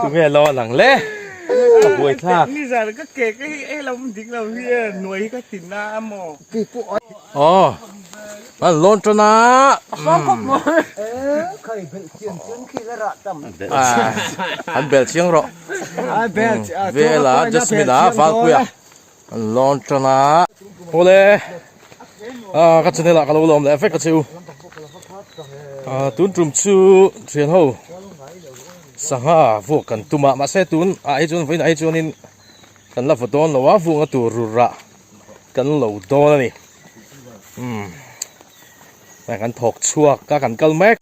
Tunge lo lang le ka buai thlak. Aw an lawn tan a. An bel chiang rawh. Vela Jasmine a Valpuia an lawn tan a. Awle ka channel ah ka lo lawm leh vek a che u. Tun tum chu thian ho sangha vuak kan tum a mahse tun ah hi chuan vawiinah hi chuanin kan la vaw dawn lo a vuakna tur rura kan lo dawn a ni. Umm kan thawk chhuak a kan kal mek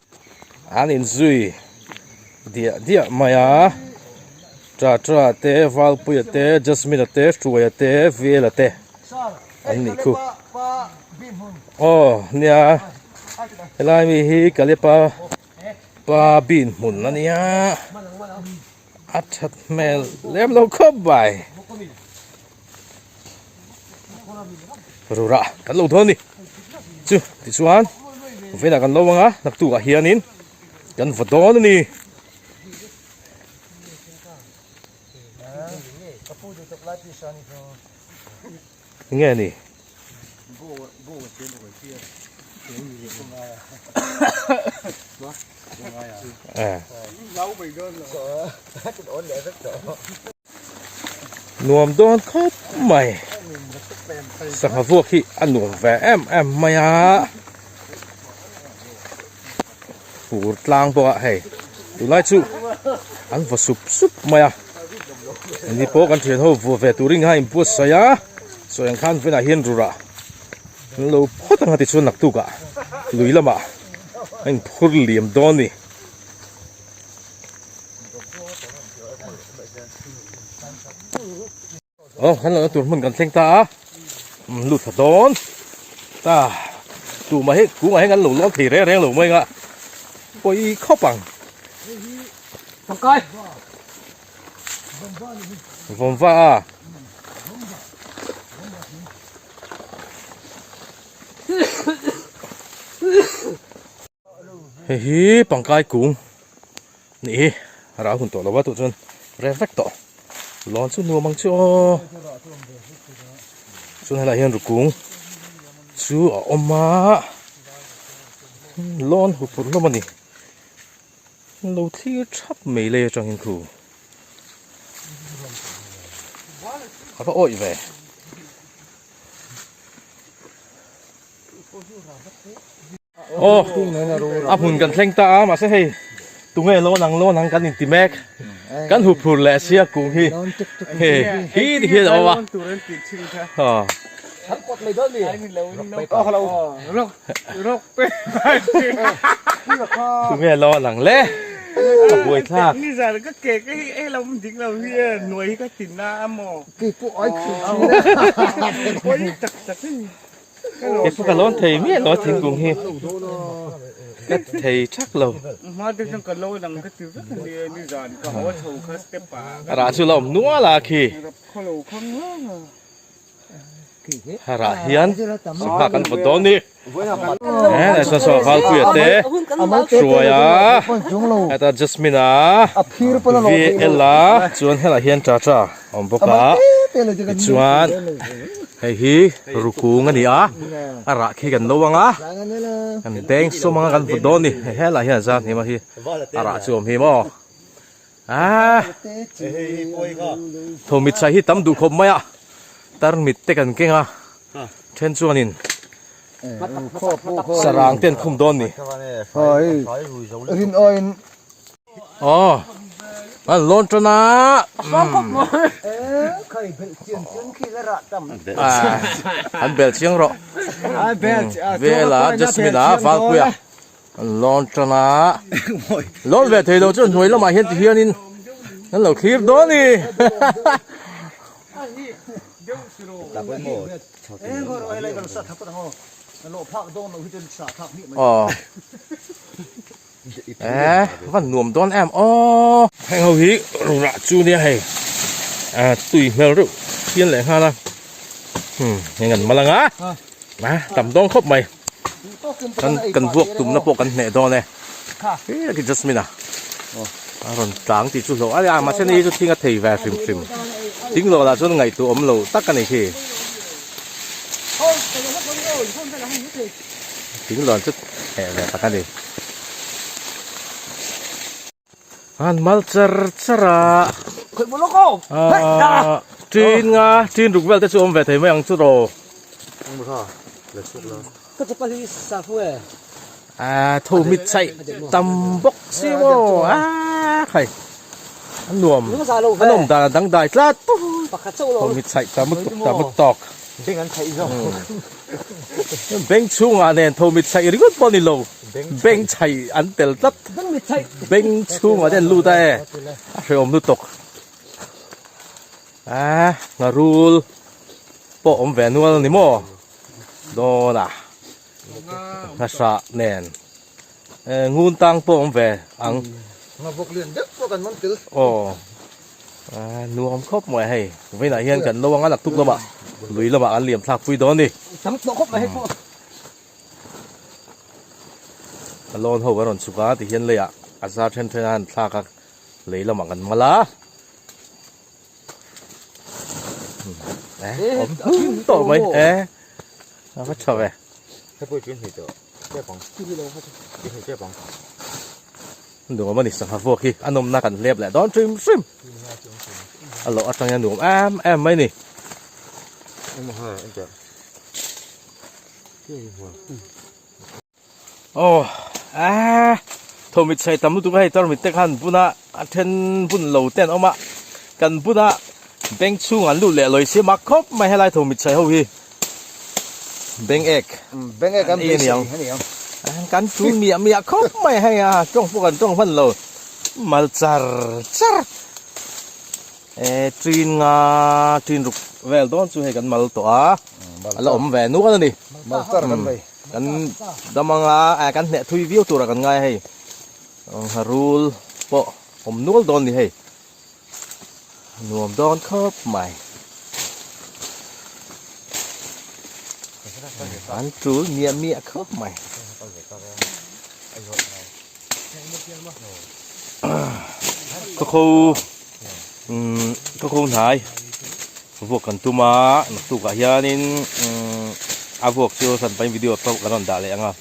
an inzui diah diah mai a Tatra te Valpuia te Jasmine-a te Hruaia te Vela te an nih khu aw nia helai mi hi Kalepa pa bin hmun a nia a that hmel lem lo khawp mai. Rura kan lo dawn ni chu tichuan vawiinah kan lo ang a naktukah hianin kan va dawn a ni. Nge ni? Nuam dawn khawp mai. Sangha vuak hi a nuam ve em em mai a. Fur tlang bawk a hei tunlai chu an vaw sup sup mai a ni pawh kan thian ho vuah ve turin kha inbuatsaih a sawi ang khan vawiinah hian rurah an lo phawt ang a tichuan naktukah lui lamah a inphur liam dawn a ni. Aw kan lohna tur hmun kan thleng ta a lut thla dawn ta tumah hi kungah hian kan lo lawn thei reng reng lo mai ang a pawi khawp ang vawmva a hei hi pangkai kung Nih hi a ral hun tawh lo a tah chuan rem vek tawh lawn chu nuam ang chu aw chuan helaiah hian rukung chu a awm a lawn hu phurh hlawm a ni lo thlir thap mai lei atangin khu a va awih ve. Aw a hmun kan thleng ta a mahse hei tunge lawn ang lawn ang kan inti mek kan hu phur leh sia kung hi hei hi ti hian a awm a aw tunge lawn ang le a buai thlak Kei pawh ka lawn thei miah lo a thingkung hi ka ti thei thak lo. A rah chu la awm nual a khi a rah hian sangha kan vawt dawn ni he lai saw saw Valpuia te Hruaia heta Jasmine a VL a chuan helaiah hian Tata a awm bawk a tichuan. Hei hi rukung a ni a, a rah khi kan lo ang a, kan deng sawm ang a kan vut dawn a ni, hei helai hian zan hnim a hi a rah chu awm hi maw aaa tho mit chhai hi tam duh khawp mai a, tarmit te kan keng a, then chuanin sarang te an khum dawn a ni. Aw an lawn tan a an bel chiang rawh Vela Jasmine a Valpuia an lawn tan a lawn ve thei lo chu hnuai lamah hian ti hianin an lo thlir dawn a ni. Aw. Eh, van nuam dawn em aw. Heng ho hi rah chu nia hei. Ah, tui hmel reuh hian leh nghal a. Hmm, heng an mal anga. Ah, tam dawn khawp mai. Kan kan vuak tumna pawh kan hneh dawn e. Khi Jasmine a a rawn tlang tih chu hlauh a nia mahse ni hi chu thing a thei ve hrim hrim. Thing lawh lah chuan ngaihtuah awm lo tak a ni khi. Thing lawn chu hneh ve tak a ni. An mal char char a. Aaa tin nga tin ruk vel te chu awm ve thei mai ang chu rawh. Aaa tho mit chhaih tam bawk si maw aaa khai a nuam a nawm dan a dangdai tlat tho mit chhaih tam lutuk tam lutuk beng chhungah nen tho mit chhaih ringawt pawh a ni lo. Beng chhaih an tel tlat. Beng chhungah te an lut a e. A hrehawm lutuk. A ngharul pawh awm ve nual a ni maw? Dawn a. Nghahrah nen. Ngun tang pawh awm ve ang. Nghavawk lian deuh pawh kan man tel. Aw. Nuam khawp mai hei. Vawiinah hian kan lo anga naktuk lamah lui lamah an liam thlak pui dawn a ni. Tam tawh khawp mai hei pawh. A lawn ho a rawn chhuk a tihian leiah a zar then then a han thlak a lei lamah kan mal a eh awm tawh mai eh a va tha ve nuam a ni sangha vuak hi a nawmna kan hlep leh dawn hrim hrim a lawh atang hian nuam em em mai a ni. Aw aaa thawmit chhai tam lutuk a hei tarmit te khan bun a a then bun lo te an awm a kan bun a bank chhung an lut leh lawi si mak khawp mai helai thawmit chhai ho hi bank ek bank ek an ei aniang kan tul miah miah khawp mai hei a tawng pawh kan tawng hman lo mal char char. Eh ṭin nga ṭin ruk vel dawn chu hei kan mal tawh a a la awm ve nual a ni mal char kan nei kan dam anga eh kan hneh thui viau tura kan ngai a hei ngharul pawh awm nual dawn a ni hei nuam dawn khawp mai an tul miah miah khawp mai. Khawkho umm khawkho hnai vuak kan tum a naktukah hianin umm a vuak chu hran pahin video pawh kan rawn dah leh ang a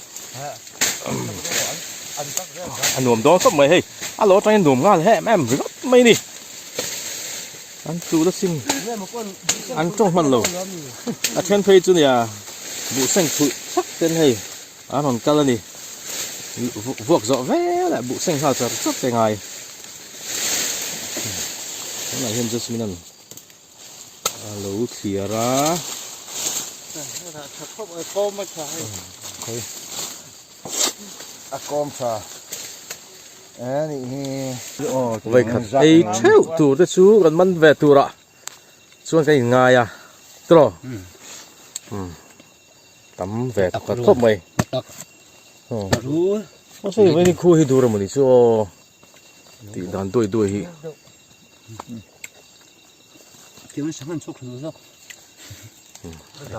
a nuam dawn khawp mai hei a lo atangin nuam nghal em em ringawt mai a ni an tul asin an tawng hman lo a then phei chu nia buhseng chhuih chak ten hei. A rawn kal a ni. Vuak zawh vel ah buh seng nghal char char te ngai. Tunah hian Jasmine an a lo thliar a. A kawm tha anih hi. Vawikhat ei theuh tur te chu kan man ve turah chuan kan inngai a tiraw. Tam ve takhat khawp mai. Mahse vei khu hi dur amawni chu aw tih dan duai duai hi.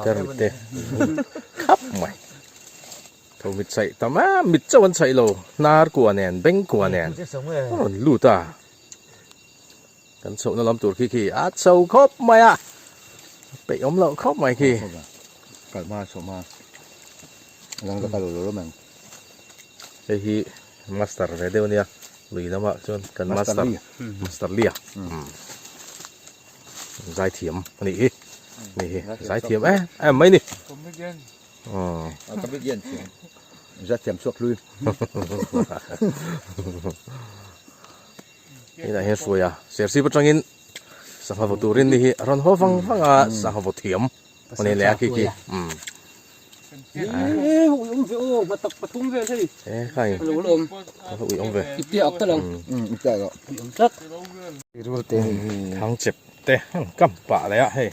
Ter mit te khap mai. Tho mit chhaih tam a mit chauh an chhaih lo hnar kua nen beng kua nen a rawn lut a. Kan chhohna lam tur khi khi a chho khawp mai a peih awm loh khawp mai khi. Kal hma chho hma lang ka kal lo lo mang. Hei hi master ve deuh ania lui lamah chuan kan master master lia zaithiam a nih hi ni hi zaithiam em em mai ni. Comedian thiam zaithiam chhuak hlui. Inah hian hruai a Serchhip atangin sangha vaw turin ni hi a rawn haw vang vang a sangha vaw thiam a ni leh a khi khi umm e khai ui awm ve thang chep te an kam pah leh a hei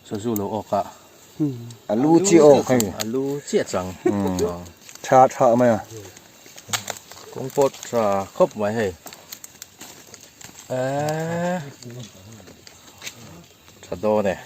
sazu lo awk a a lu chiah awk hei a lu chiah chang tha tha mai a. Kawng pawh tha khawp mai hei eee tha dawn e.